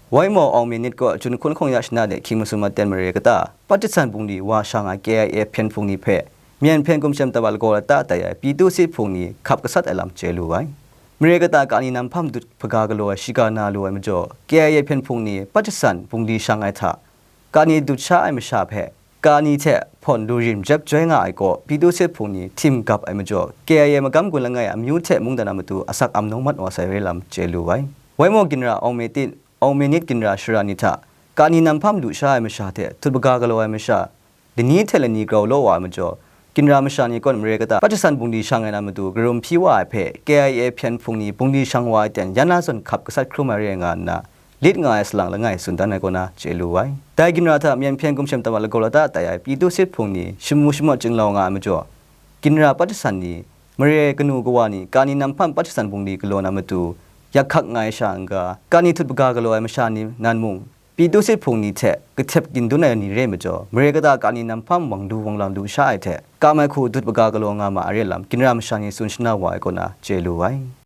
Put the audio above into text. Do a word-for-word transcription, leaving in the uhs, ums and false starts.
Waimo Aung Min Nit kaw Jun hkun hkawng ya shana de hkying masum maten mare kata Patsan bungli wa shang ai K I A hpyen hpung ni hpe Myen hpyen gumshem tawa lagaw lata tai ai Pyi Tuk Sit hpung ni hkap gasat ai lam chye lu ai. Mare kata kani nam hpam dut hpaga galaw ai shiga na lu ai majaw, K I A hpyen hpung ni Patsan bungli shang ai hta, kani dut sha ai masha hpe, kani hte hpawn lu rim jep joi nga ai kaw, Pyi Tuk Sit hpung ni htim gap ai majaw, K I A magam gun langai amyu hte mungdan a matu asak am nawng mat wa sai re lam chye lu ai. Waimo ginra Aung Min Nit, Aung Min Nit ginra shara ni hta, kani nam hpam lu sha ai masha hte, tut hpaga galaw ai masha, lani hte lani grau law wa ai majaw, ginra masha ni kaw mare kata Patsan bungli shang ai na matu karum hpyi wa ai hpe, K I A hpyen hpung ni bungli shang wa ai ten yan na zawn hkap gasat hkrum ai re nga nna, lit nga ai salang langai tsun dan ai kaw na chye lu ai. Dai ginra hta Myen hpyen gumshem tawa lagaw lata tai ai Pyi Tuk Sit hpung ni shamu shamawt chinglau nga ai majaw, ginra Patsan ni, mare kanu kawa ni, kani nam hpam Patsan bungli galaw na matu, yak hkak nga ai sha n-ga, kani tut hpaga galaw ai masha ni nan mung, Pyi Tuk Sit hpung ni hte kahtep gindan ai ni re majaw, mare kata kani nam hpam wang du wang lam lu sha ai hte, kam ai hku dut hpaga galaw nga ma ai re lam, ginra masha ni tsun shana wa ai kaw na chye lu ai.